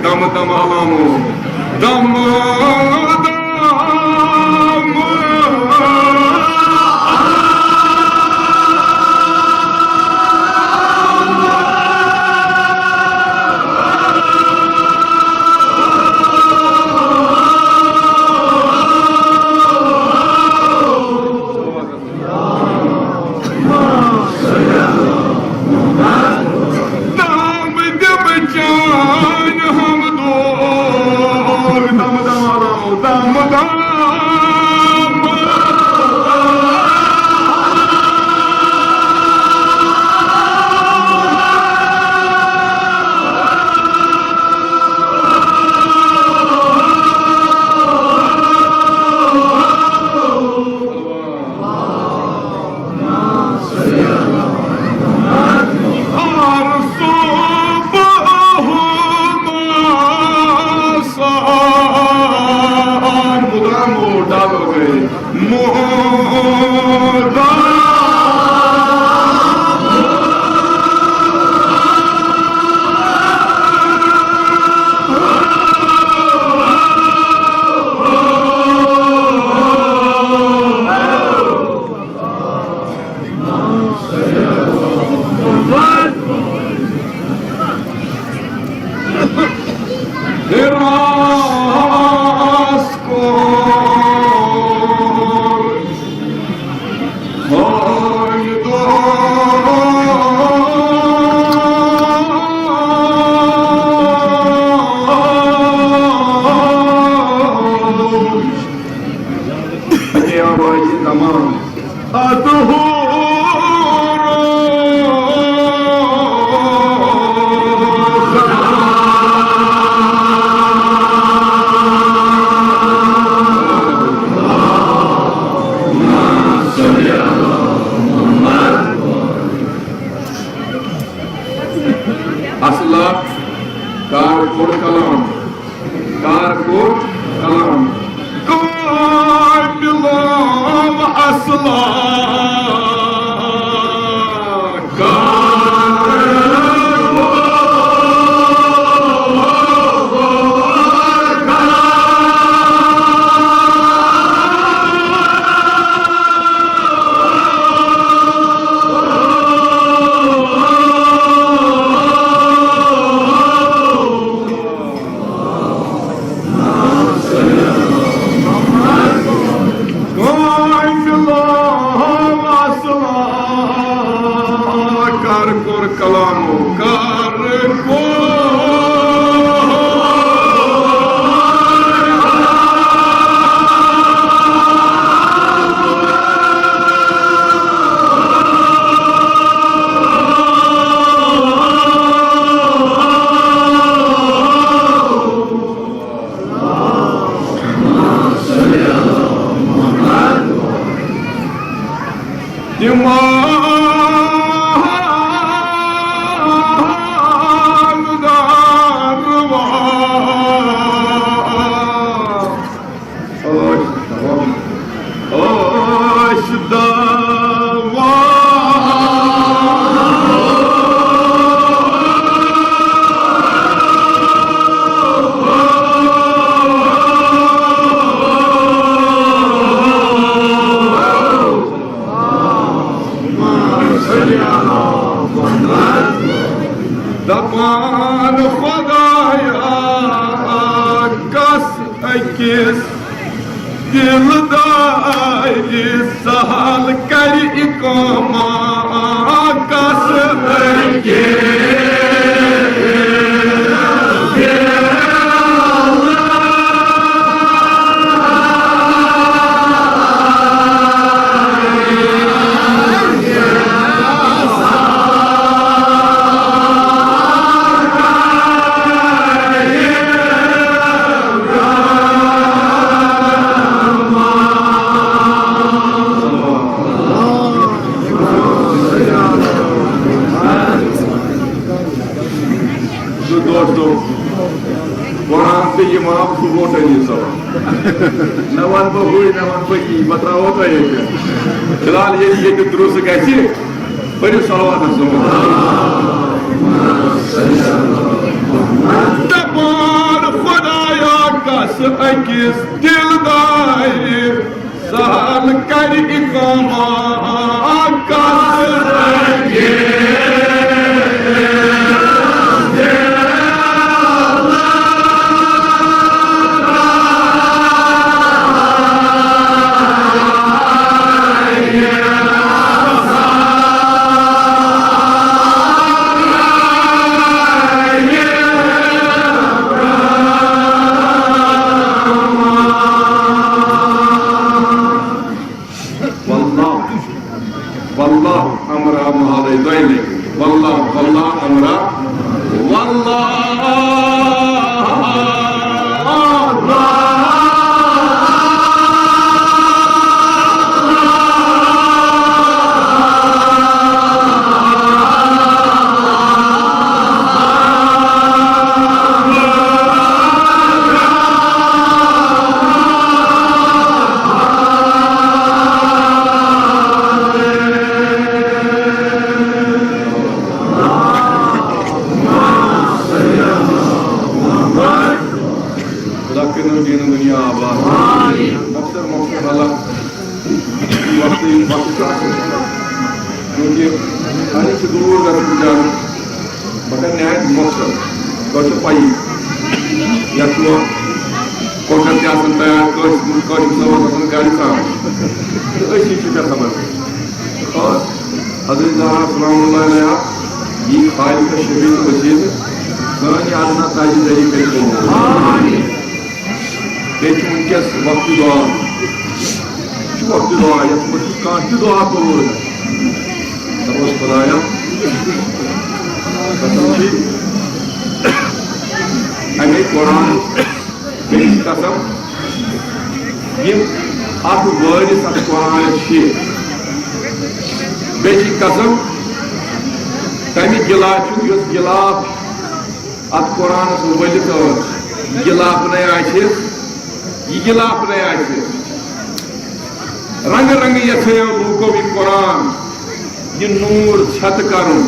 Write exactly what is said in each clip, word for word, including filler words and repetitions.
دم دم علامو، دم دم۔ دم دم جان ہم دور، دم دم دم دم۔ اے آوازِ تمام۔ اطہور۔ اصلا کار کوٚر کلام، کار کوٚر کلام۔ کامل اصلا کار کامل اصلا کر کوٚر کلامو، کر کوٚر۔ دماغ دار وا۔ ٲش دوا۔ ٲش دوا۔ دپان خدایا، کس أکِس دلدارِ سہل کرِ اقامہ، کس أکِس زٕ دوستو، قرآن تہٕ امام چھُ ووٹ علی صٲب۔ نہ وَنہٕ بہٕ ہُے، نہ وَنہٕ بہٕ یی، بہٕ ترٛاوو تۄہہِ ییٚتہِ۔ فی الحال ییٚلہِ ییٚتہِ درُس گژھِ، پٔرِو صلوات حظ۔ دَپان واللہ امرا، واللہ خدا کٔرِنَم دیٖن دُنیا آباد۔ مۄخصر مۄخصر حالہ، وقتٕے وقت چھُ آسان۔ چوٗنٛکہِ اَسہِ چھُ دوٗر گژھُن زیادٕ۔ بہٕ کَرٕ نہایت مۄخصر۔ تۄہہِ چھو پَیی، یَتھ چھُ کۄٹھٮ۪ن تہِ آسان تیار، کٲشِر، کٲشِر صٲبَس آسان گَرِ ژامَن۔ تہٕ أسۍ چھِ ژےٚ خبر۔ آ، حضرت زہرا سلام اللہ علیہا، یہِ خالق شفیع تہٕ وسیلہٕ سٲنۍ یہِ ادنا تاجہِ ذٔریعہٕ کٔرِتھ قبوٗل۔ بیٚیہِ چھُ وٕنکیٚس وقتِ دُعا، یہِ چھُ وقتِ دُعا، یَتھ منٛز چھُ کانٛہہ تہِ دُعا قبوٗل گژھان۔ دَپوس خۄدایا، قسم چھِ اَمے قرآن بیٚیہِ چھِ قسم، یِم اَتھ وٲرِث اَتھ قرآنَس چھِ۔ بیٚیہِ چھِ قسم، تَمہِ غلافہِ، یۄس غلاف اَتھ قرآنَس ؤلِتھ ٲس، غلافنَے آسہِ، یہِ غلافنَے آسہِ۔ رنگہٕ رنگہٕ یژھیو لوٗکو یہِ قرآن، یہِ نوٗر ژھٮ۪تہٕ کرُن،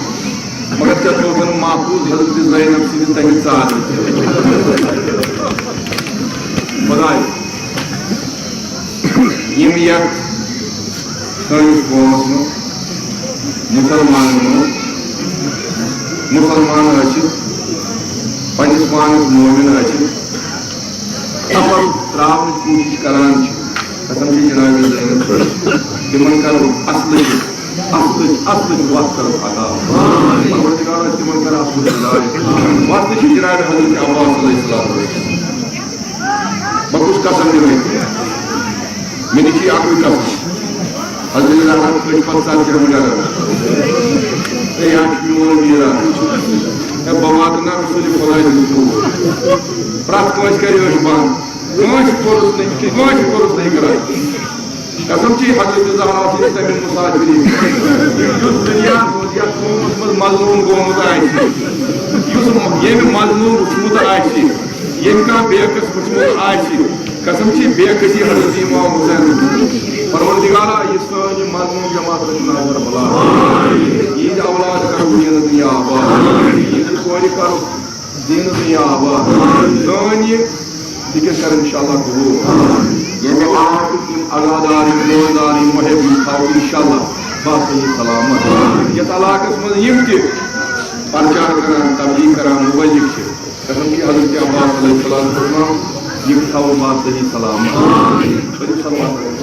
مگر ژےٚ تھووُتھ محفوظ حضرت زینب سٕنٛدِ تمہِ ژادرِ۔ خۄداے، یِم یتھ سٲنِس قومس منٛز، مُسلمانن منٛز، مُسلمان ٲسِتھ، پننِس پانس مومن ٲسِتھ، سفر تراونٕچ کوٗشِش کران چھِ، قسم چھِ جناب زینب سٕنٛز، تِمن کرو اصلٕچ، اصلٕچ، اصلٕچ وتھ کرو عطا۔ پروردگارا تِمن کر اصلٕچ ہدایت۔ وتھ تہِ چھِ جناب حضرت عباس علیہ السلام۔ بہٕ کُس قسم دِمے؟ مےٚ تہِ چھِ اَکُے قسم۔ حضرت زہرا کھٔج پَتہٕ ژتجی ہن گرن۔ اے، یہِ چھُ میون میٖراث۔ اے، بہٕ واتہٕ نہ رسول خۄداے سُنٛد ژوٗر۔ پرٛٮ۪تھ کٲنٛسہِ کَرِ أچھ بنٛد۔ کٲنٛسہِ کوٚرُس نہٕ، کٲنٛسہِ کوٚرُس نہٕ اِقرار۔ قسم چھِ حضرت زہرا سٕنٛدِ تَمہِ مُسافِری۔ یُس دُنیا یَتھ قومَس منٛز مظلوٗم گوٚمُت آسہِ، یُس ییٚمہِ مظلوٗم وُچھمُت آسہِ، ییٚمہِ کانٛہہ بے کس وُچھمُت آسہِ، قسم چھِ بے کسی حضرت امام حسین۔ پروردگارا، یہِ سٲنۍ یہِ مظلوم جماعت رٔچھِن از کربلا۔ یِہِنٛدۍ اولاد کرو دیٖنہٕ دُنیا آباد۔ یِہِنٛدۍ کورِ کرو دیٖنہٕ دُنیا آباد۔ سٲنۍ یہِ ذِکر کر انشاءاللہ قبوٗل۔ ییٚمہِ علاقٕکۍ یِم عزادار، یِم روزدار، یِم محب، یِم تھاوو انشاءاللہ باصحیح سلامت۔ یَتھ علاقس منٛز یِم تہِ پرچار کران، تبلیغ کران، مبلغ چھِ، قسم چھِ حضرت عباس علیہ الصلوۃ والسلام، یِم تھاوو باصحیح سلامت۔ کٔرِو صلوات۔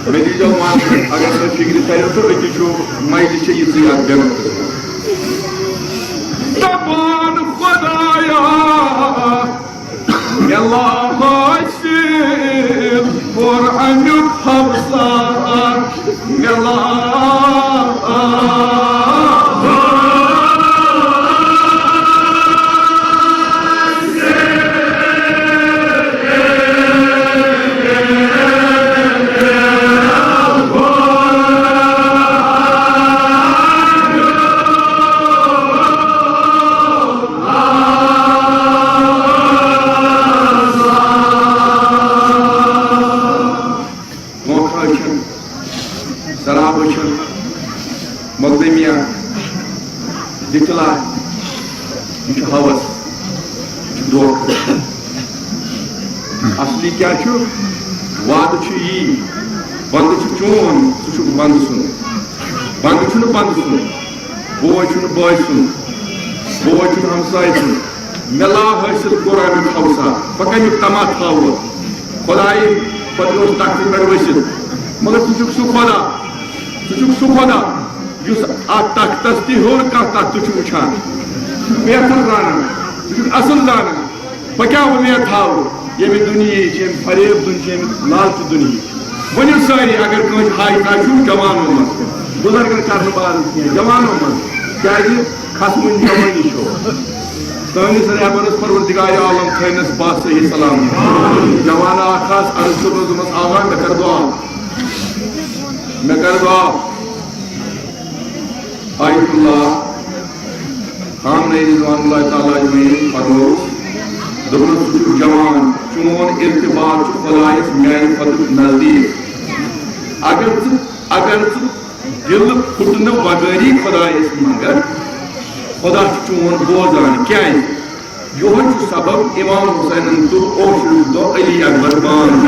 مےٚ دیٖزیو وَن، اگر تۄہہِ فِکرِ تَریو تہٕ أتی چھُ مجلس چھِ یِژٕے اَتھ بٮ۪نَر۔ دَپان خۄدایا، مےٚ لا حٲصِل کوٚر اَمیُک حوصلہٕ، مےٚ لا دھوکہ چھُ، شراب چھُ، مقدمیہ، دِتلا، یہِ چھُ ہوس، یہِ چھُ دھوکہ۔ اصلی کیٛاہ چھُ؟ وعدٕ چھُ یی، بنٛدٕ چھُ چون، سُہ چھُ بنٛدٕ سُنٛد۔ بنٛدٕ چھُنہٕ بنٛدٕ سُنٛد، بوے چھُنہٕ بٲے سُنٛد، بوے چھُنہٕ ہمسایہِ سُنٛد۔ مےٚ لا حٲصِل کوٚر اَمیُک حوصا، بہٕ کَمیُک طمع تھاوٕ؟ خۄدایہِ، خۄدایہِ اوس تختہٕ پٮ۪ٹھ ؤسِتھ، مگر ژٕ چھُکھ سُہ خۄدا، ژٕ چھُکھ سُہ خۄدا یُس اَتھ تختَس تہِ ہیوٚر کانٛہہ تختہٕ چھُ وٕچھان، ژٕ چھُکھ بہتر زانان، ژٕ چھُکھ اَصٕل زانان۔ بہٕ کیٛاہ وۄمید تھاوٕ ییٚمہِ دُنیہٕچ، ییٚمہِ فریب دُنچہِ، ییٚمہِ لالچہِ دُنیہٕچ؟ ؤنِو سٲری، اگر کٲنٛسہِ ہاے کانٛہہ چھُ جوانو منٛز، بُزرگن کرنہٕ بعد کینٛہہ جوانو منٛز، کیٛازِ کھسوٕنۍ جوٲنی چھو۔ سٲنِس رہبرس پروردگار عالم تھٲینس با صحیح سلام۔ جوان اکھ آس عرض کوٚرمُت، دوٚپمس، "آغا، مےٚ کر دعا، مےٚ کر دعا۔" آیت اللہ خامنہ رضوان اللہ تعالیٰ اجمعین فرمووُس، دوٚپنَس، "ژٕ چھُکھ جوان، چون ارتباط چھُ خۄدایَس میٛانہِ کھۄتہٕ نزدیٖک۔ اگر ژٕ، اگر ژٕ دِل پھُٹنہٕ بغٲری خۄدایَس منٛگَکھ، خۄدا چھُ چون بوزان۔" کیٛازِ؟ یِہوٚے چھُ سبب امام حسینن تُل عاشورُک دۄہ علی اکبر پان۔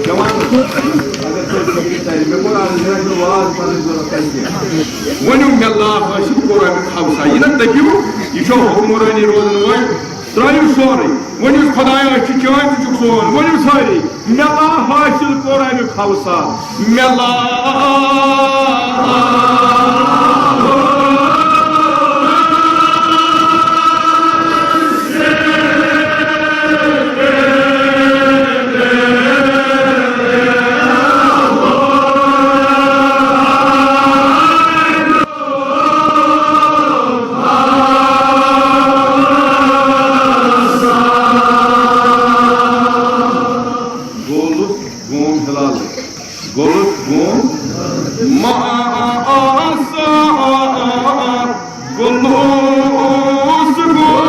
جوان، اگر تُہۍ پٔکِو تیٚلہِ، مےٚ کوٚر آز یِہوٚے واز پَنٕنۍ ضوٚرَتھ تۄہہِ کینٛہہ۔ ؤنِو، مےٚ لا حٲصِل کوٚر اَمیُک حوصہ۔ یہِ نہ دٔپِو، یہِ چھُ حکمرٲنی روزَن وٲلۍ، ترٛٲیِو سورُے۔ ؤنِو، خۄدایا، أسۍ چھِ چٲنۍ، ژٕ چھُکھ سون۔ ؤنِو سٲری، مےٚ لا حٲصِل کوٚر اَمیُک حوصہ۔ مےٚ لا گولُس گوم ہلال۔ گوٚوُس گوم۔ ما آسا گوٚوُس گوم۔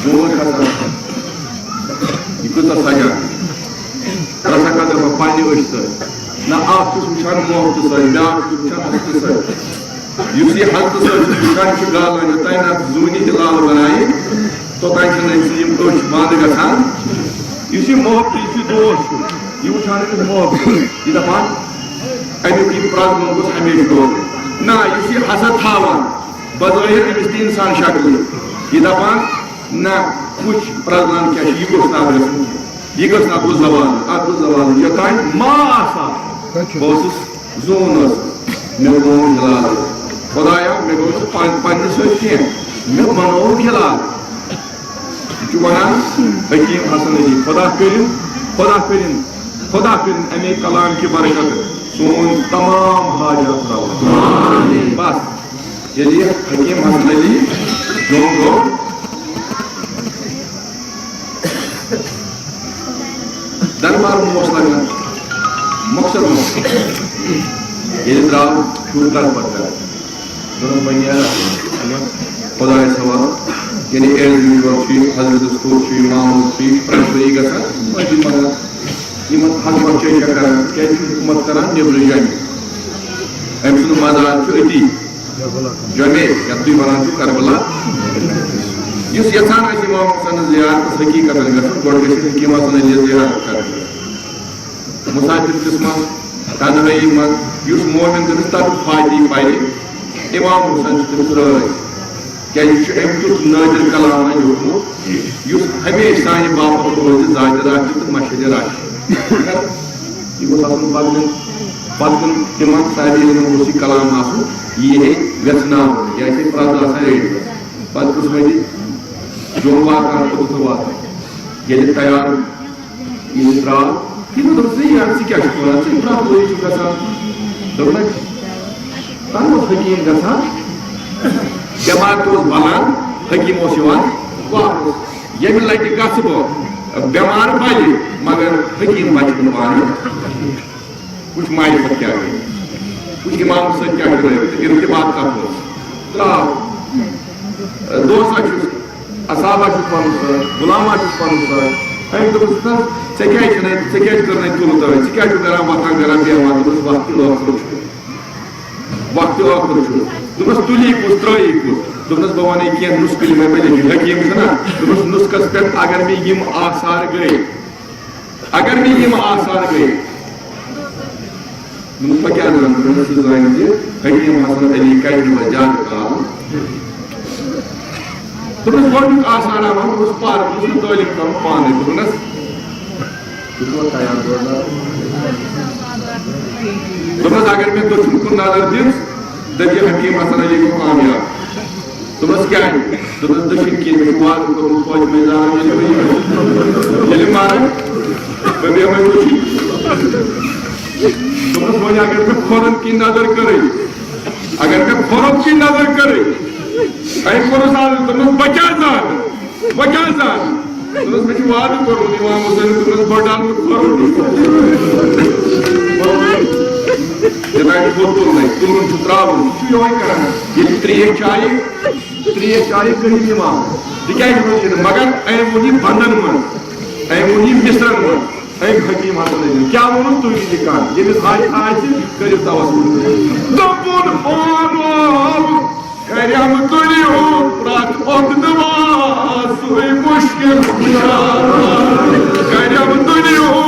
جوش کھسان۔ یہِ کۭژاہ سجان۔ رسا قدر پننہِ أچھ سۭتۍ۔ نہ اکھ چھُس وٕچھان محبتہٕ سۭتۍ، بیٛاکھ چھُس وٕچھان حسدٕ سۭتۍ۔ یُس یہِ حسدٕ سۭتۍ چھُ وٕچھان، یہِ چھُ گالان، یوٚتام نہٕ اَتھ زوٗنہِ تہِ لالہٕ بَنایہِ، توٚتام چھِنہٕ أمۍ سٕنٛدۍ یِم أچھ بنٛد گژھان۔ یُس یہِ محبتہٕ، یُس یہِ دوست چھُ، یہِ وٕچھان أمِس محبتہٕ، یہِ دَپان، اَمیُک یہِ پرٛزناوُن گوٚژھ ہمیشہِ روزُن۔ نہ، یُس یہِ حسد تھاوان، بظٲہِر أمِس تہِ اِنسان شکلٕے، یہِ دَپان، نہ، وٕچھ، پرٛزناوُن کیٛاہ چھُ، یہِ گوٚژھ نہٕ اَتھ گژھُن کینٛہہ۔ یہِ گٔژھ نہ بُز زبان، اَتھ بُز زبان، یوٚتام ما آسا، بہٕ اوسُس زوٗن ٲسٕس، مےٚ لوگ ہِلال۔ خۄدایا، مےٚ گوٚو نہٕ پن-، پننہِ سۭتۍ کینٛہہ، مےٚ بنووُکھ ہِلال۔ یہِ چھُ وَنان حکیٖم حسن علی، خۄدا کٔرِن، خۄدا کٔرِن، خۄدا کٔرِن اَمے کلام کہِ برکتہٕ سون تمام حاجات روا۔ بس، ییٚلہِ یہِ حکیٖم حسن علی جوٚم گوٚو، دربار اوس لگان مۄخصر مۄخصر۔ ییٚلہِ درٛاو شُر دربار کران، دوٚپُن، "وۄنۍ نیرٕ خۄدایَس حوالہٕ۔" یعنی as usual چھُ یہِ، حضرت ظہور چھُ یہِ، محمود چھُ یہِ، پرٛٮ۪تھ ؤری گژھان مسجد منٛز۔ یِمن حکومت چھِ یہِ کران، کیٛازِ چھُ حکومت کران نیٚبرٕ جایہِ؟ أمۍ سُنٛد مزار چھُ أتی۔ جمے، یَتھ تُہۍ وَنان چھِو کربلا، یُس یَژھان آسہِ امام حسنَس زیارتَس حقیٖقتَن گژھُن، گۄڈٕ گژھِ حکیٖم حسن علی زیارت کَرٕنۍ۔ مُسافِر کِس منٛز، تنہٲیی منٛز، یُس مومِن تٔمِس تَتھ فاتحی پَرِ، امام حسن چھُ تٔمِس رٲضۍ۔ کیٛازِ یہِ چھُ أمۍ تیُتھ نٲدِر کلام لیوٗکھمُت، یُس ہمیشہِ سانہِ باپتھ روزِ ذاتِ راہ تہِ تہٕ مشہدِ راہ تہِ۔ یہِ گوٚژھ آسُن پتہٕ، پتہٕ تِمن سارنٕے یِمن گوٚژھ یہِ کلام آسُن، یہِ ہے وٮ۪ژھناوُن، یہِ آسہِ ہے پرٛٮ۪تھ آسان ریڈیو۔ پتہٕ قٕسمتی جوٚم واتان، اوٚتتھ واتان۔ ییٚلہِ تیار ییٚلہِ درٛاو، یِمو دوٚپ، "ژٕ یار، ژٕ کیٛاہ چھُکھ وَنان؟ ژٕ پرٛٮ۪تھ ؤری چھُکھ گژھان۔" دوٚپمَے، تَنہٕ اوس حکیٖم گژھان، بٮ۪مار تہِ اوس بَلان، حکیٖم اوس یِوان واپَس۔ ییٚمہِ لَٹہِ گژھٕ بہٕ، بٮ۪مار بَلہِ، مگر حکیٖم بَچہِ نہٕ پانہٕ۔ وٕچھ معرفت کیٛاہ گٔے، وٕچھ اِمامَس سۭتۍ کیٛاہ گٔے، ارتباط کَتھ اوس۔ درٛاو۔ دوستا چھُس، اصحابہ چھُس پَنُن سۭتۍ، غلامہ چھُس پَنُن سۭتۍ۔ أمۍ دوٚپُس، "نہ، ژےٚ کیٛازِ چھُنہٕ، ژےٚ کیٛازِ کٔر نہٕ تُلہٕ ترٲوِتھ؟ ژٕ کیٛازِ چھُکھ کران وۄتھان کران بیٚہوان؟" دوٚپُس، "وقتِ ٲخرُک چھُ، وقتِ ٲخرُک چھُ۔" دوٚپنَس، "تُلی کُس، ترٛٲیی کُس؟" دوٚپنَس، "بہٕ وَنَے کینٛہہ نُسخہٕ یِمَے مےٚ لیٚکھِتھ۔" حکیٖم چھُنہ، دوٚپُس، "نُسخَس پٮ۪ٹھ اگر مےٚ یِم آثار گٔے، اگر مےٚ یِم آثار گٔے۔" دوٚپُس، "بہٕ کیٛاہ زانہٕ؟" دوٚپُن، "ژٕ زانہِ زِ حکیٖم حسن علی کَرِ نہٕ وۄنۍ زیادٕ کال۔" دوٚپُن، "گۄڈٕنیُک آثار اَنہٕ ہا۔" دوٚپُس، "پَر۔" دوٚپُس، "نہٕ تعلیٖم کَرُن پانَے۔" دوٚپنَس، "ژٕ چھُکھ تیار روزدار؟" دوٚپمَس، اگر مےٚ دٔچھُن کُن نظر دِژ، دٔپۍ یہِ حکیٖم حسن علی گوٚو کامیاب۔ دوٚپمَس، کیٛازِ؟ دوٚپمَس، دٔچھِنۍ کِنۍ مےٚ چھُ وعدٕ کوٚرمُت فاطمہ زہرا، ییٚلہِ بہٕ یِمہٕ، ییٚلہِ مَرٕ، بہٕ بیٚہمَے دٔچھِنۍ۔ دوٚپمَس، وۄنۍ اگر مےٚ کھۄرَن کِنۍ نظر کٔرٕے، اگر مےٚ کھۄرَن کِنۍ نظر کٔرٕے، أمۍ کوٚرُس عرض، دوٚپمَس، بہٕ کیٛاہ زانہٕ؟ بہٕ کیٛاہ زانہٕ؟ دوٚپمَس، مےٚ چھُ وعدٕ کوٚرمُت اِمام حُسینَس، دوٚپمَس، بہٕ ڈَلہٕ نہٕ کھۄرَن۔ یوٚتام کھۄر تُلنَے، تُلُن چھُ، ترٛاوُن چھُ، یہِ چھُ یِہوٚے کران۔ ییٚلہِ ترٛیش چایہِ، ترٛیش چایہِ کٔرِو اِمام۔ تِکیٛازِ ووٚن یہِ؟ مگر أمۍ ووٚن یہِ بنٛدَن منٛز، أمۍ ووٚن یہِ مِصرَن منٛز۔ أمۍ حکیٖم حسن علی کیٛاہ ووٚنُن تُہۍ تہِ کانٛہہ؟ ییٚمِس حاجت آسہِ، کٔرِو توسل۔ دوٚپُن پانہٕ کرم دُنیہُک پرٛٮ۪تھ اکھ دُعا سُے مُشکِل کُشا۔ کرم دُنیہُک۔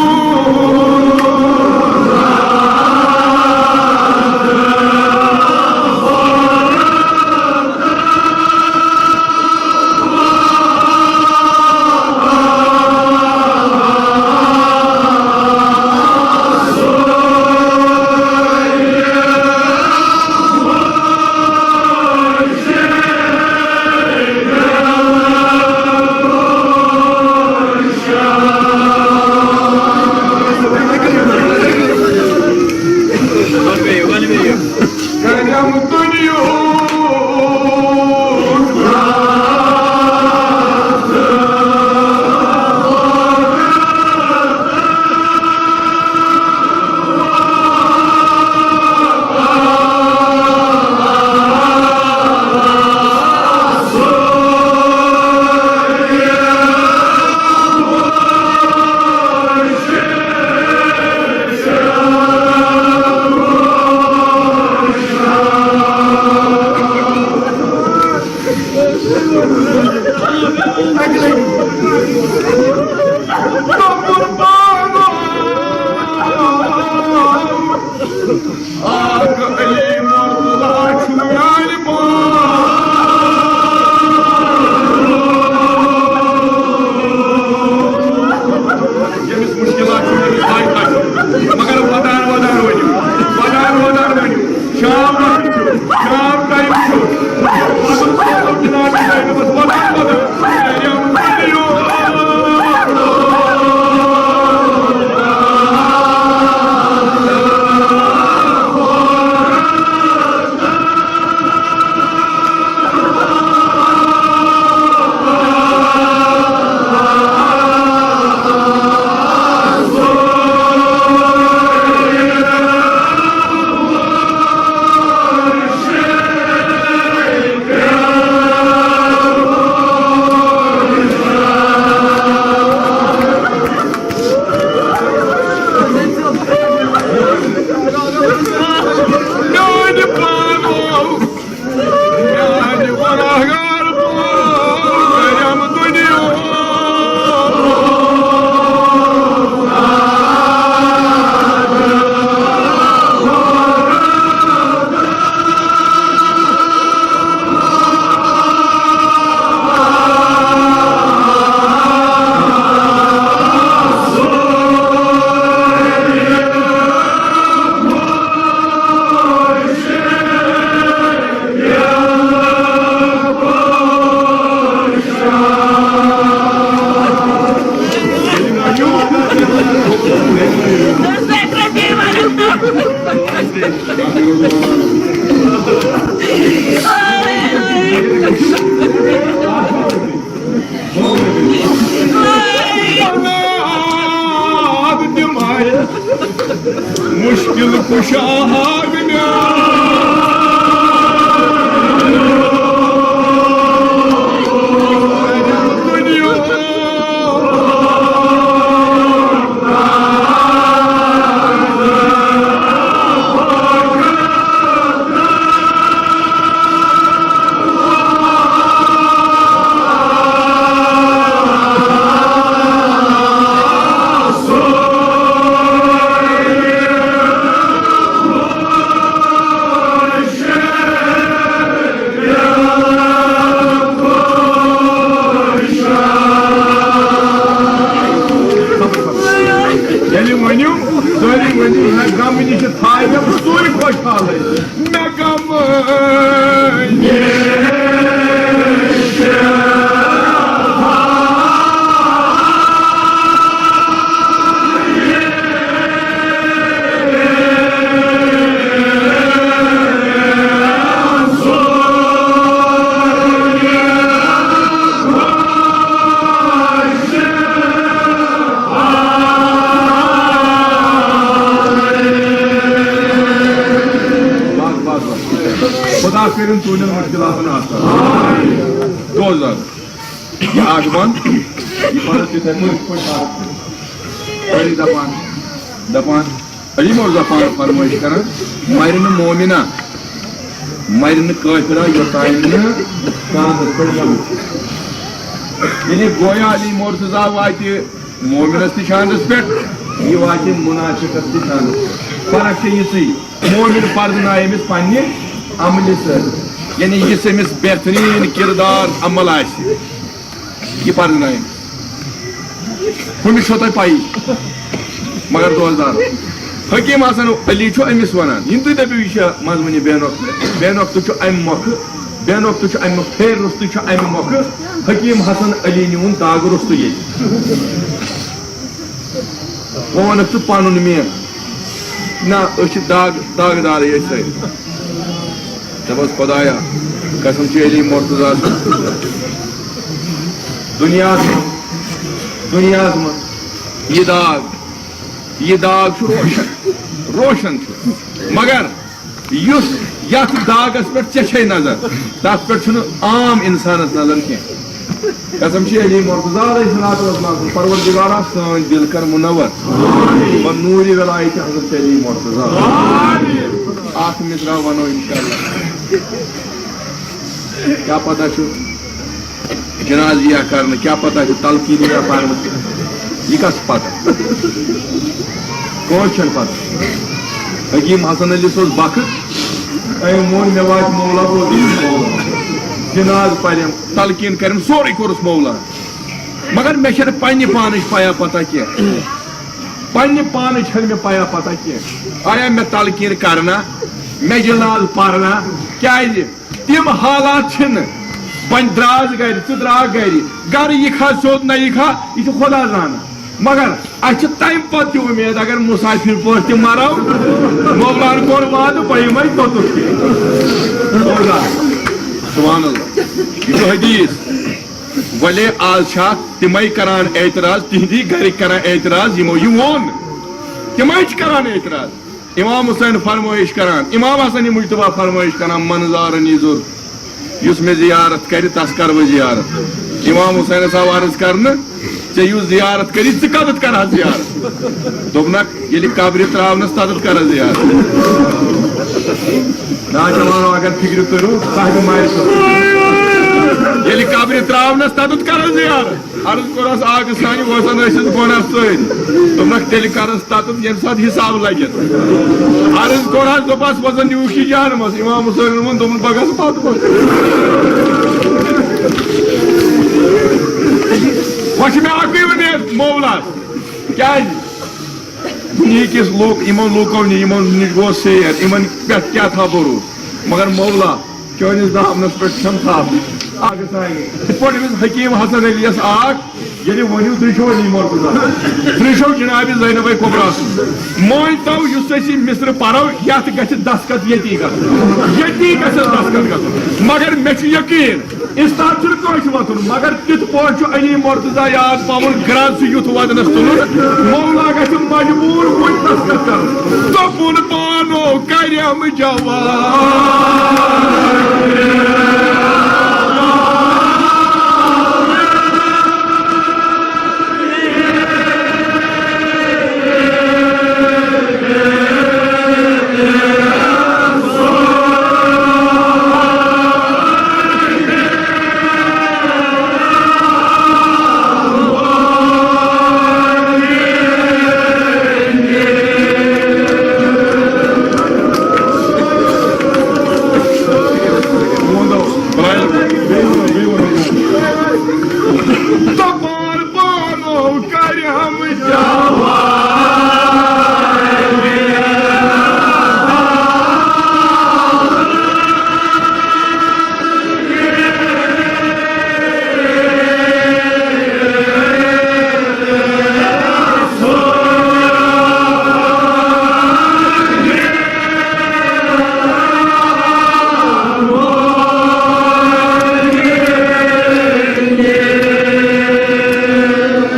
آقا علی مرتضیٰ چھُ میانہِ پان۔ ییٚمِس مُشکِلات چھُ، ییٚمِس حاجت آسہِ، مگر ودان ودان ؤنِو، ودان ودان ؤنِو۔ شام وقت چھُ، شام ٹایم چھُ۔ ودان ودان۔ میانہِ پانو، میانہِ گۄناہگار پانو، کٔرِم دُنیا۔ مُشکِل کُشا آ دُنیا۔ خدا کٔرِن تُہٕنٛدٮ۪ن مُشکِلاتَن آسان۔ دوزر۔ یہِ اَکھ بنٛد، یہِ پَرٕ تِتھَے پٲٹھۍ، یِتھ پٲٹھۍ پَرٕ۔ پٔرِو دَپان، دَپان، علی مرتضیٰ پانہٕ فرمٲیِش کران، مرِ نہٕ مومنہ، مرِ نہٕ کٲفرہ، یوٚتام نہٕ چاندَس پٮ۪ٹھ گژھِ۔ یعنی گویا علی مرتضیٰ واتہِ مومنس تہِ چاندَس پٮ۪ٹھ، یہِ واتہِ منافقس تہِ چاندَس پٮ۪ٹھ۔ فرق چھےٚ یِژٕے، مومن پرزٕنایہِ أمِس پننہِ عملہِ سۭتۍ، یعنی یُس أمِس بہتریٖن کردار عمل آسہِ، یہِ پرزٕنایہِ أمِس۔ ہُمِس چھو تۄہہِ پَیی، مگر دوستدار، حکیم حسن علی چھُ أمِس وَنان، یِم تُہۍ دٔپِو، یہِ چھا منٛزٕ وٕنہِ بے نۄقطہٕ، بے نۄقطہٕ چھُ اَمہِ مۄکھٕ، بے نۄقطہٕ چھُ اَمہِ مۄکھٕ، پھیرِ روٚستُے چھُ اَمہِ مۄکھٕ، حکیم حسن علی نیوٗن داغ روٚستُے ییٚتہِ۔ وۄنۍ وَنَکھ ژٕ پَنُن مین۔ نہ، أسۍ چھِ داغ، داغ دارٕے أسۍ سٲری۔ دَپَس خۄدایا، قسم چھِ علی مرتضیٰ سٕنٛز۔ دُنیاہَس منٛز، دُنیاہَس منٛز یہِ داغ، یہِ داغ چھُ روشن، روشن چھُ۔ مگر یُس یتھ داغس پٮ۪ٹھ ژےٚ چھے نظر، تتھ پٮ۪ٹھ چھُنہٕ عام انسانس نظر کینٛہہ۔ قسم چھِ علی مرتضیٰ علیہ الصلوۃ والسلام سٕنٛز، پروردگارا، سٲنۍ دِل کر منور بنور ولایت حضرت علی مرتضیٰ۔ اکھ مصرع ونو انشاءاللہ۔ کیٛاہ پتہ چھُ جنازٕ یِیا کرنہٕ، کیٛاہ پتہ چھُ تلقیٖن یِیا پرنہٕ، یہِ کس پتہ؟ کٲنٛسہِ چھَنہٕ پتہ۔ حکیٖم حسن علی صٲب بخت، أمۍ ووٚن، مےٚ واتہِ مولا، بہٕ اوسُس مولا۔ جنازٕ پریم، تلقیٖن کریم، سورُے کوٚرُس مولا۔ مگر مےٚ چھَنہٕ پننہِ پانٕچ پَیا پتہ کینٛہہ۔ پننہِ پانٕچ چھَنہٕ مےٚ پَیا پتہ کینٛہہ۔ آیا مےٚ تلقیٖن کرنا، مےٚ جنازٕ پرنا؟ کیٛازِ؟ تِم حالات چھِنہٕ۔ وۄنۍ درٛاس گرِ، ژٕ درٛاکھ گرِ، گرٕ یِکھا سیوٚد نہ یِکھا، یہِ چھُ خۄدا زانان۔ مگر اَسہِ چھِ تَمہِ پتہٕ تہِ اُمید، اگر مُسافِر پٲٹھۍ تہِ مَرو، مولاہَن کوٚر وعدٕ، بہٕ یِمَے توٚتُتھ تہِ۔ سبحان اللہ۔ یہِ چھُ حدیث۔ وَلے آز چھا تِمَے کران اعتراض، تِہِنٛدی گرِکۍ کران اعتراض، یِمو یہِ ووٚن۔ تِمَے چھِ کران اعتراض۔ امام حسین فرمٲیش کران، امام حسن مجتبیٰ فرمٲیش کران، من زارنی زُر، یُس مےٚ زیارت کرِ، تس کرٕ بہٕ زیارت۔ امام حسینس آو عرض کرنہٕ، ژےٚ یُس زیارت کری، ژٕ کتٮ۪تھ کرہا زیارت؟ دوٚپنکھ، ییٚلہِ قبرِ تراونس، تتٮ۪تھ کرٕ زیارت۔ نوجوانو، اگر فکرِ کٔرِو، صاحبِ مارِ صٲب۔ ییٚلہِ قبرِ تراونس، تتٮ۪تھ کرٕ زیارت۔ عرض کوٚرہَس، آگہٕ سانہِ وۄزن ٲسِس گۄڈٕ سۭتۍ۔ دوٚپنَکھ، تیٚلہِ کَرَس تَتَتھ، ییٚمہِ ساتہٕ حِساب لَگٮ۪س۔ عرض کوٚرہَس، دوٚپہَس، وۄزن یوٗشی جانمَس۔ اِمام حُسینَن ووٚن، دوٚپُن، بہٕ گژھٕ پَتہٕ پَتہٕ۔ وۄنۍ چھِ مےٚ اَکُے وۄمید مولاہَس۔ کیٛازِ؟ دُنہِکِس لوٗکھ، یِمَن لوٗکو نِش، یِمَن نِش گوٚو سیر، یِمَن پٮ۪ٹھ کیٛاہ تھاو بروسہٕ؟ مگر مولا، چٲنِس دامنس پٮ۪ٹھ چھَم تھاپٕنۍ۔ اکھ سانہِ۔ یِتھ پٲٹھۍ أمِس حکیٖم حسن علی یَس آکھ، ییٚلہِ ؤنِو، تُہۍ چھِو علی مرتضیٰ۔ تُہۍ چھِو جناب زینب کبریٰ سُنٛد۔ مٲنۍ تو، یُس أسۍ یہِ مصرٕ پرو، یَتھ گژھِ دستخط ییٚتی گژھُن۔ ییٚتی گژھِ دستخط گژھُن۔ مگر مےٚ چھُ یقیٖن، استاد چھُنہٕ کٲنٛسہِ وۄتھُن، مگر تِتھ پٲٹھۍ چھُ علی مرتضیٰ یاد پاوُن، گرٛز چھُ یُتھ وَدنَس تُلُن، مولا گژھِ مجبوٗر وۄنۍ دستخط کرُن۔ دوٚپُن، پانو کرم جواب۔ دپان پانو کرم جوان۔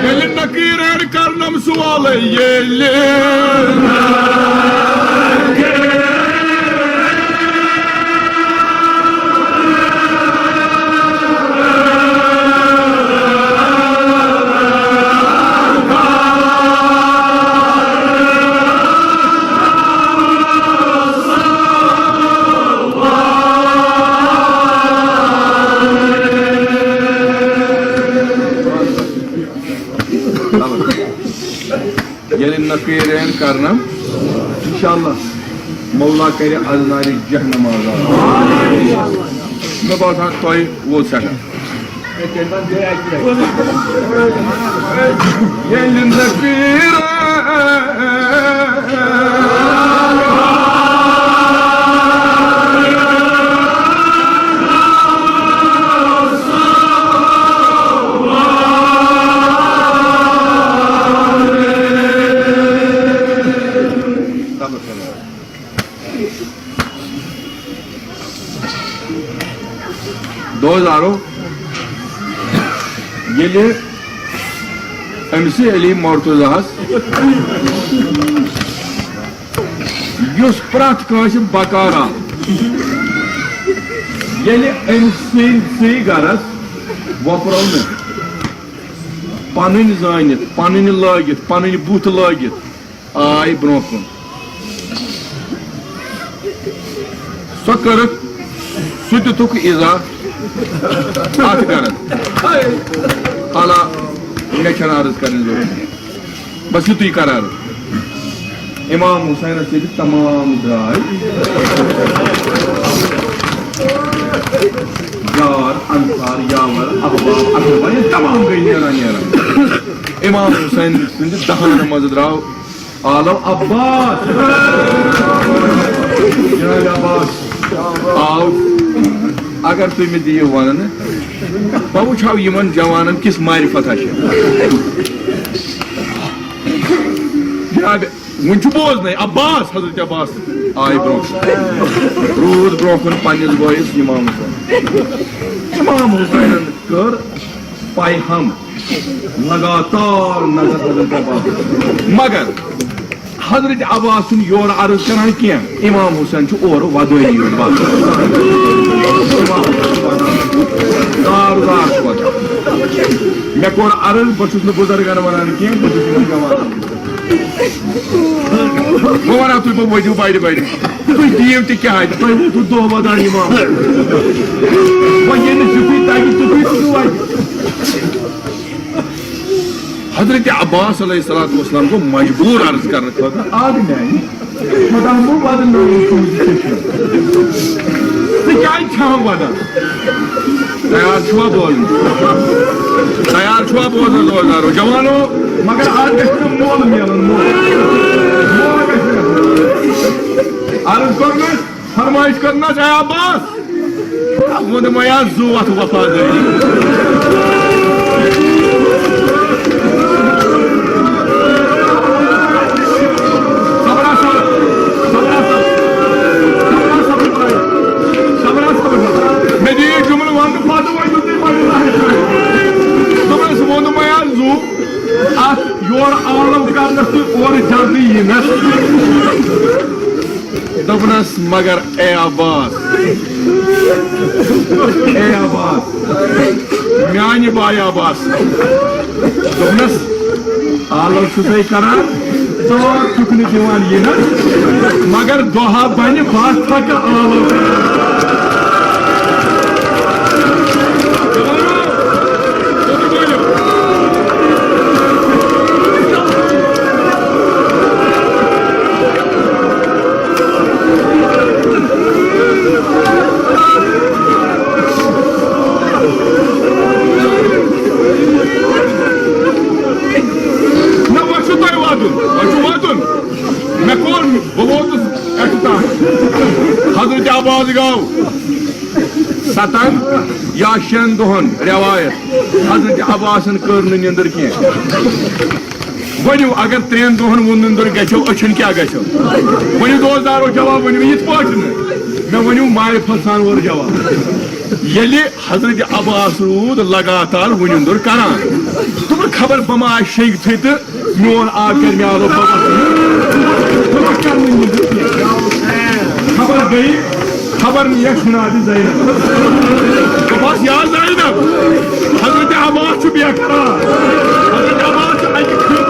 ییٚلہِ نقیٖرن کرنم سوال ییٚلہِ۔ پیرین کرنم۔ انشاءاللہ مولا کرِ از نارِ جہنم آزاد۔ مےٚ باسان تۄہہِ ووت سٮ۪ٹھاہ۔ ییٚلہِ نہٕ پیرین دوزارو، ییٚلہِ أمۍ سی علی مرتضیٰ ہس، یُس پرٛٮ۪تھ کٲنٛسہِ بکار آو، ییٚلہِ أمۍ سٕنٛدسٕے گرس وۄپروو نہٕ، پنٕنۍ زٲنِتھ، پنٕنۍ لٲگِتھ، پنٕنۍ بُتھ لٲگِتھ، آے برونٛہہ کُن۔ سۄ کٔرٕکھ، سُہ دِتُکھ ایٖزا اَتھ گرس۔ حالا مےٚ چھَنہٕ عرض کَرٕنۍ ضروٗرت کینٛہہ۔ بس یُتُے قرار۔ امام حسینس ییٚتہِ تمام درٛاے۔ یار، انصار، یاور، احباب، اقربا، یِم تمام گٔے نیران نیران۔ امام حسین سٕنٛدِ دہانہٕ منٛزٕ درٛاو آلو عباس۔ جناب عباس آو، اگر تُہۍ مےٚ دِیِو وننہٕ، بہٕ وٕچھ ہا یِمن جوانن کِژھ معرفت چھِ۔ جناب، وۄنۍ چھُ بوزنَے، عباس، حضرت عباس آے برونٛہہ۔ روٗد برونٛہہ کُن پننِس بٲیِس امام حسین۔ امام حسینن کٔر پیہم لگاتار نظر حضرت عباس۔ مگر حضرت عباس چھُنہٕ یورٕ عرض کران کینٛہہ، امام حسین چھُ اورٕ ودٲنی یوت بس۔ زار زار چھُ وَدان۔ مےٚ کوٚر عرض، بہٕ چھُس نہٕ بُزرگن وَنان کینٛہہ، بہٕ چھُس یِمن جوانن۔ وۄنۍ وَنان تُہۍ، بہٕ ؤتھِو بَڑِ بَڑِ۔ تُہۍ دِیِو تہِ کیٛاہ اَتہِ؟ تۄہہِ ووتوٕ دۄہ وَدان اِمام۔ وۄنۍ ییٚمِس یُتھُے تَگہِ، تیُتھُے چھُ وَتہِ۔ حضرت عباس علیہ الصلوۃ والسلام گوٚو مجبوٗر عرض کرنہٕ خٲطرٕ، آ میٛانہِ خۄدا گوٚو وَدُن نٲوِتھ تُہٕنٛزِ چٔشمہٕ۔ ژٕ کیٛازِ چھَہَکھ وَدان؟ تیار چھُوا بوزنَس؟ تیار چھُوا بوزنَس، دوستارو، جوانو؟ مگر آز گژھِ نہٕ مول میلُن، مول۔ مول گژھِ نہٕ۔ عرض کوٚرمَس، فرمٲیِش کٔرنَس، اے عباس، ووٚن دوٚپمَے، آ زُو اَتھ وفادٲری۔ صبرا، صبر، صبرا، صبر، صبرا، صبر، صبرا، صبر۔ مےٚ دِیِو جملہٕ وَننہٕ پَتہٕ وۄنۍ دیُت تٔمۍ مگر دوٚپمَس، ووٚن دوٚپمَے، آ زُو اَتھ یورٕ عالم کرنَس تہٕ اورٕ جلدی یِنَس۔ دوٚپنَس، مگر اے عباس، اے عباس، میانہِ بایہِ عباس۔ دوٚپنَس، آلو چھُسَے کران، ژٕ چھُکھ نہٕ دِوان یِنَس، مگر دۄہا بَنہِ بَس تھکہٕ آلو۔ نہ، وۄنۍ چھُو تۄہہِ وَدُن، وۄنۍ چھُ وَدُن۔ مےٚ کوٚر، بہٕ ووتُس اختتام۔ حضرت عباس گوٚو ستن یا شٮ۪ن دۄہن، رٮ۪وایت، حضرت عباسن کٔر نہٕ نِندٕر کینٛہہ۔ ؤنِو، اگر ترٛٮ۪ن دۄہن ووٚن نِندٕر گژھیو، أچھن کیٛاہ گژھیو؟ ؤنِو دوستارو جواب، ؤنِو یِتھ پٲٹھۍ نہٕ۔ مےٚ ؤنِو معرفت سان اورٕ جواب۔ ییٚلہِ حضرت عباس روٗد لگاتار وُنِندُر کران۔ دوٚپُن، خبر بہٕ ما آسہٕ شیٚنگتھٕے تہٕ میون آب کرِ مےٚ آلو ببس۔ بہٕ ما کرٕ وُنہِ نیٚبرٕ کینٛہہ۔ خبر گٔے، خبر نِیَکھ شِنابہِ زینب۔ دوٚپہَس، یا زینب، حضرت عباس چھُ بے قرار۔ حضرت عباس چھُ اَتہِ کھیوٚن۔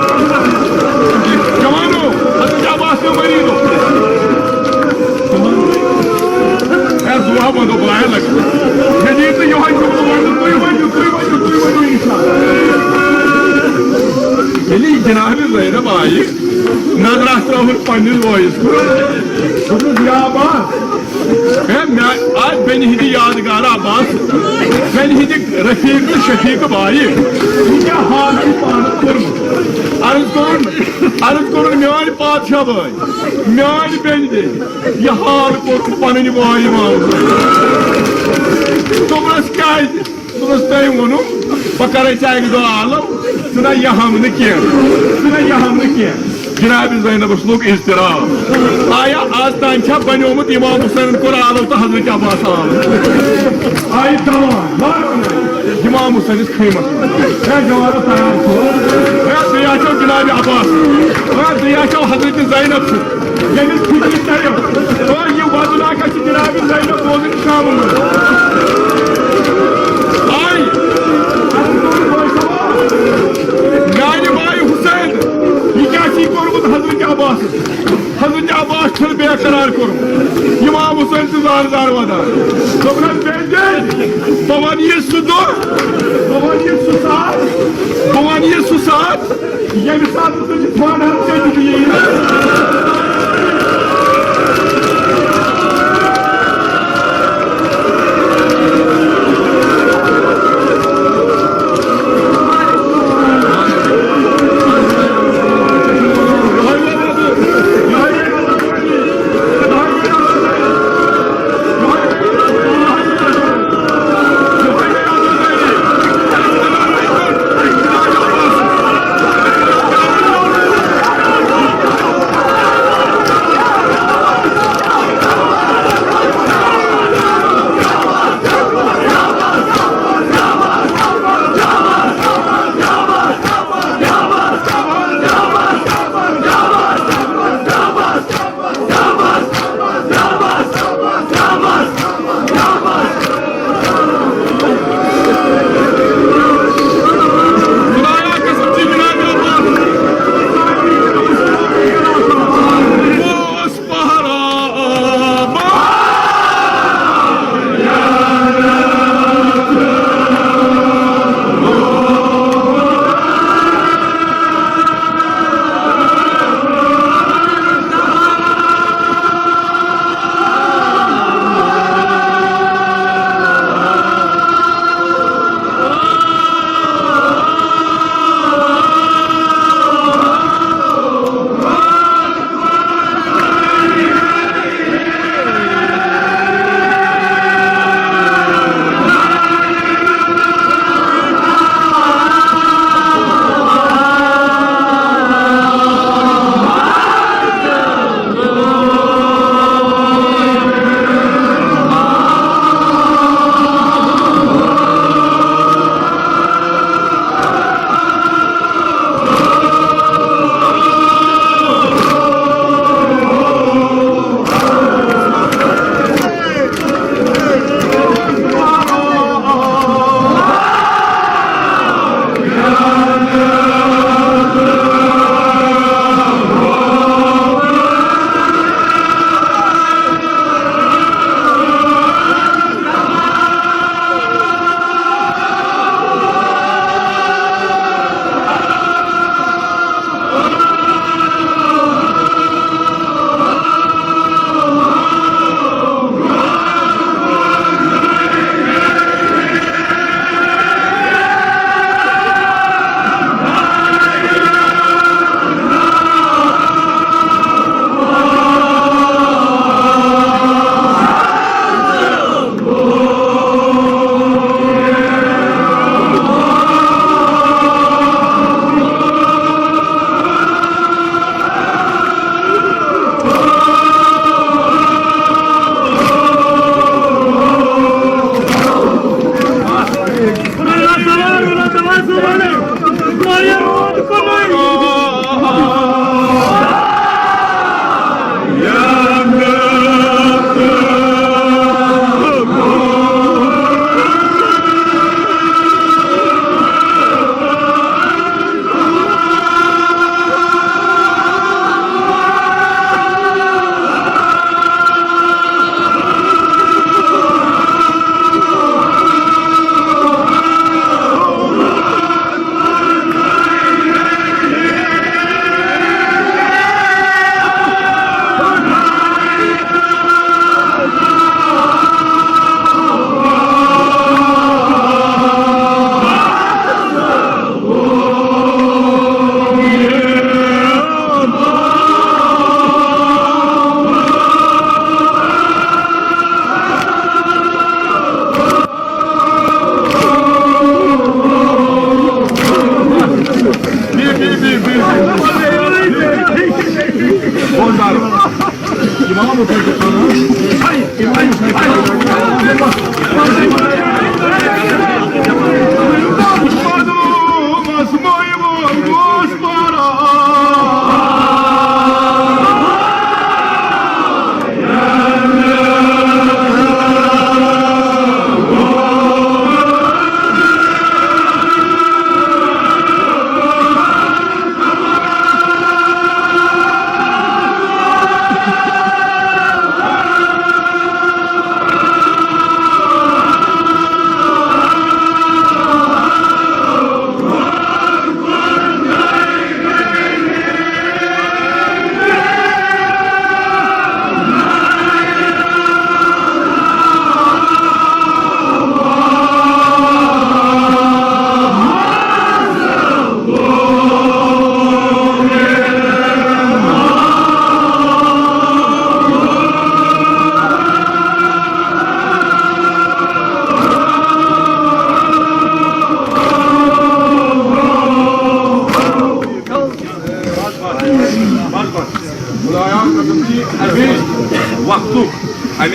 جوانو، حضرت عباس چھُ مریض۔ ہے، زُوا وَنو بہٕ آیا لَگان۔ مےٚ دِیِو تُہۍ یِہوٚے جُملہٕ وَننہٕ، تُہۍ ؤنِو، تُہۍ ؤنِو، تُہۍ ؤنِو اِنشاءاللہ۔ ییٚلہِ یہِ جناب زینب آیہِ، نظر آسہٕ ترٛاوُن پننِس بٲیِس کُن۔ دوٚپُس، یا عباس، ہے، مےٚ آسہٕ بیٚنہِ ہٕنٛدِ یادگار عباس، بیٚنہِ ہٕنٛدِ رفیق تہٕ شفیق بایہِ، یہِ کیٛاہ حال چھُے پانس کوٚرمُت؟ عرض کوٚرُن، عرض کوٚرُن، میٲنۍ پادشاہ بٲے، میٲنۍ بیٚنہِ بیٚنہِ، یہِ حال کوٚرُن پنٕنۍ بٲے امام حسین۔ دوٚپنس، کیٛازِ؟ دوٚپمَس، تۄہہِ ووٚنُم، بہٕ کَرَے ژےٚ اَکہِ دۄہ آلو، ژٕ نہ یَہَم نہٕ کینٛہہ، ژٕ نہ یَہَم نہٕ کینٛہہ۔ جناب زینبَس لوٚگ اضطراب۔ آیا آز تام چھا بنیومُت امام حسینَن کوٚر آلو تہٕ حضرت عباس آلو؟ آیہِ دَوان، مارو نہٕ۔ امام حسینَس خیمَس منٛز۔ ہے جوانو تیار چھُو؟ ہے بیٚیہِ آسیو جناب عباس۔ ہے بیٚیہِ آسیو حضرت زینب چھُ۔ ییٚمِس فِکرِ تَرِ، او، یہِ وَدُن ہا گژھِ جناب زینب روزٕنۍ شامہٕ منٛز۔ آے، میانہِ بایہِ حسین، یہِ کیٛاہ چھُے کوٚرمُت حضرت عباسَس؟ حضرت عباس چھُنہٕ بے قرار کوٚرمُت۔ امام حسین چھُ زار زار وَدان۔ دوٚپنَس، "بیٚنہِ، بہٕ وَنہٕ یہِ سُہ دۄہ، بہٕ وَنہٕ یہِ سُہ ساتھ، بہٕ وَنہٕ یہِ سُہ ساتھ۔" ییٚمہِ ساتہٕ تُہۍ پانہٕ ہن ژٔٹِتھ یِیِو۔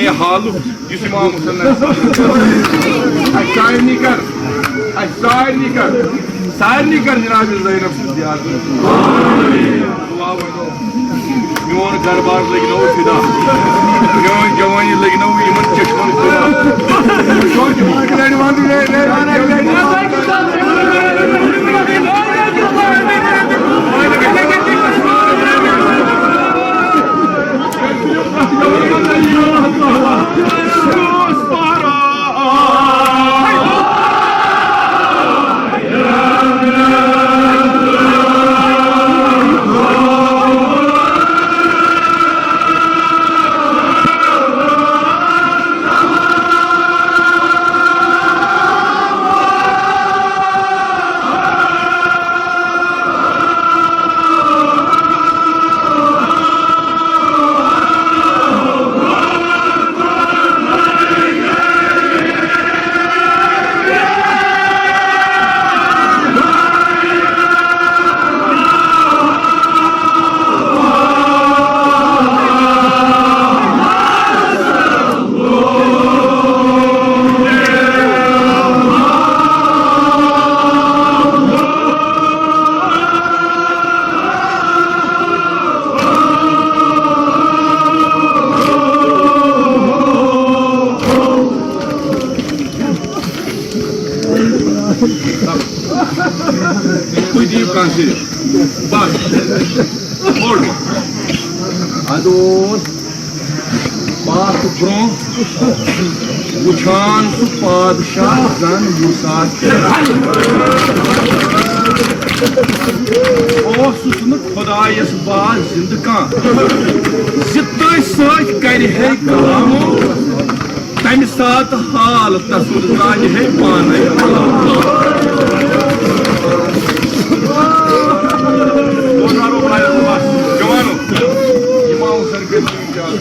یہِ حالُک یُس امام حسن، اسہِ سارنٕے کر، اسہِ سارنٕے کر، سارنٕے کر جناب زینب سٕنٛز زیارت۔ دعا ؤنِو۔ میون گرٕ بار لٔگۍ نو فدا، میٲنۍ جوانی لٔگۍ نو یِمن چشمن فدا۔ تُہۍ دِیِو کانٛہہ زِ بس۔ بوٚڑ۔ اَدٕ اوس پتھ برونٛہہ وٕچھان سُہ پادشاہ زن یُس اتھ اوسُس نہٕ خۄدایس باز زِندٕ کانٛہہ۔ زِ تٔتھۍ سۭتۍ کرِ ہے کلامو تمہِ ساتہٕ حال تسُنٛد زانہِ ہے پانے۔ جوانو، امام حسن کٔرۍ زیادٕ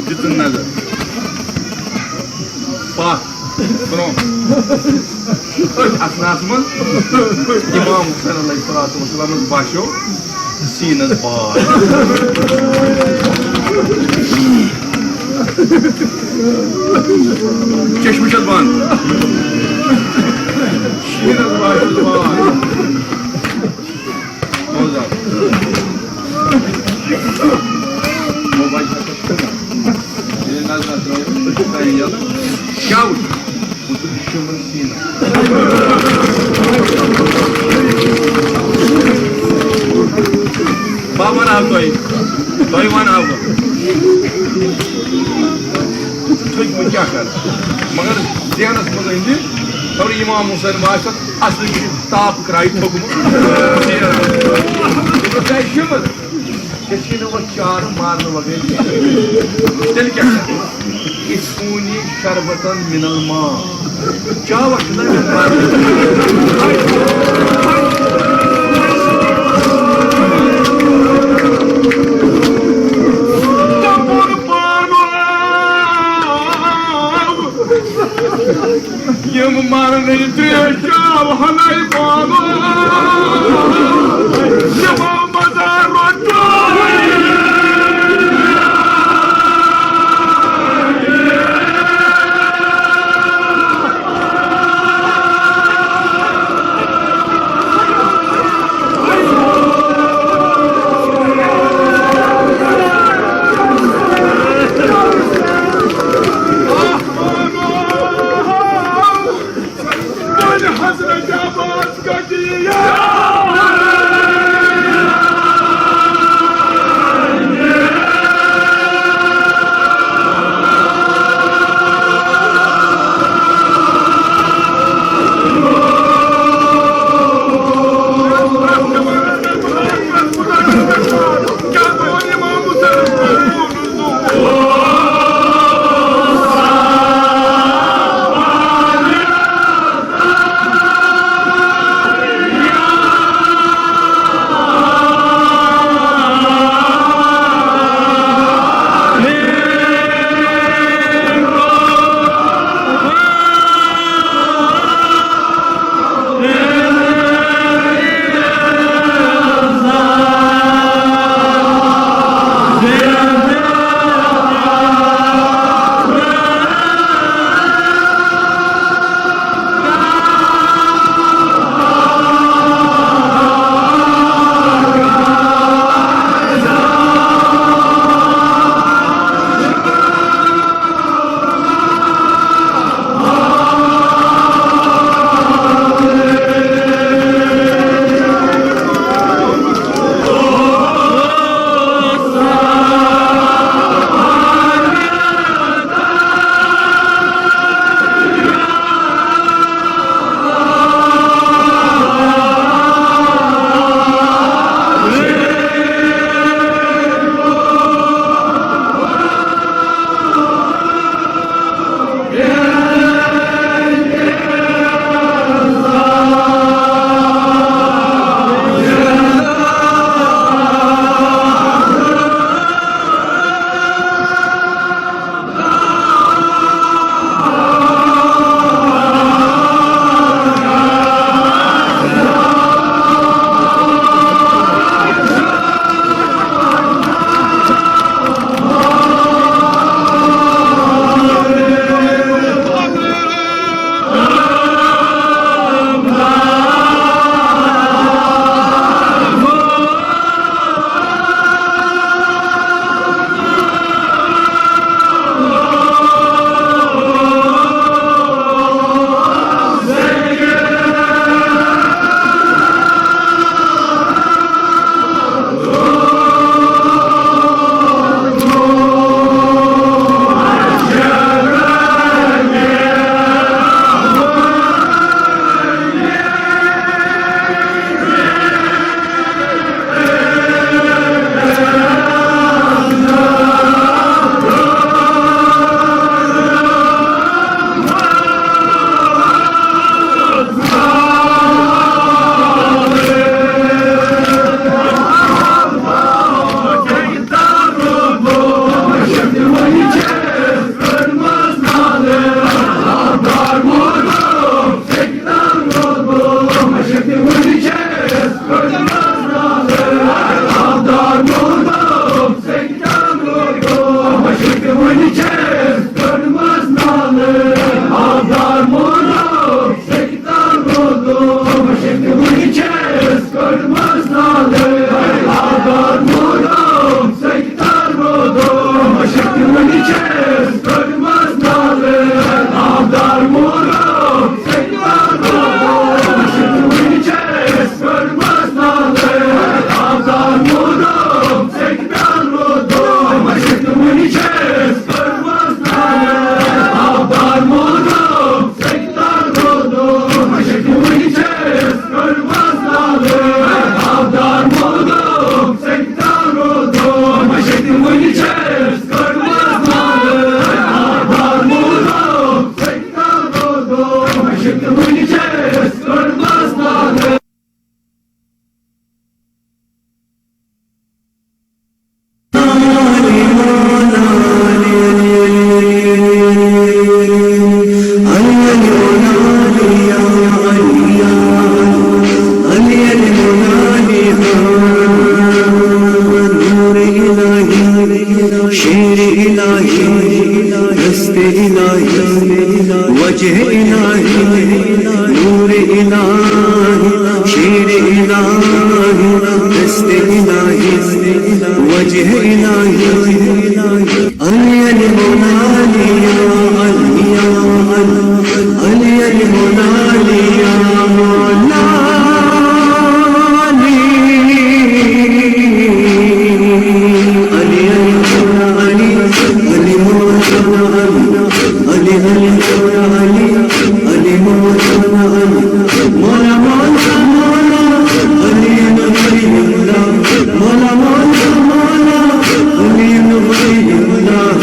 دِژٕن نظر۔ پتھ برونٛہہ۔ أتھۍ اثناہس منٛز امام حسین علیہ الصلوۃ والسلامس باسیو سیٖنس بار۔ چشمہٕ چھَس بنٛد۔ سیٖنس باسیو بار۔ موبایل چھَس ییٚلہِ نظر ترٛٲوِتھ، أسۍ چھِ کران یَلہٕ۔ کیٛاہ وٕچھ؟ وٕچھ، یہِ چھُ یِمَن سیٖنَس۔ بہٕ وَنہٕ ہاو تۄہہِ، تۄہہِ وَنہٕ ہاو بہٕ۔ تھٔکۍ وۄنۍ کیٛاہ کَرٕ؟ مگر ذہنَس منٛز أنۍ زِ، خبر اِمام حُسین ما آسہِ اَتھ اَصلٕے یہِ تاپہٕ کرٛایہِ تھوٚکمُت۔ دوٚپمَس، "ہے شِمہٕ۔" ژےٚ چھی نہٕ وۄنۍ چارٕ مارنہٕ وغٲر کینٛہہ۔ تیٚلہِ کیٛاہ کرٕ؟ اِسقونی شربتن من الماء۔ چاوا چھُنہ مےٚ مارنہٕ؟ تَمُن پانہٕ آو۔ یِم مرنٕے ترٛیش چاو ہنَے پانہٕ۔ یِمو مزار روٚٹ۔ حضرت عباس کا دیا۔ الہی، وجہ الہی، نور الہی، شیر الہی، دست الہی، وجہ الہی۔ علی علی مولا علی، یا علی، علی علی مولا علی، یا مولا علی۔ علی علی مولا علی، علی مولا علی، علی علی مولا علی، علی مولا علی۔ مولا مولا مولا، علی علی ولی اللہ۔ مولا مولا مولا، علی علی ولی اللہ۔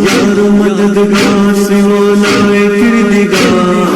یار مددگار سوا نائے کردگار۔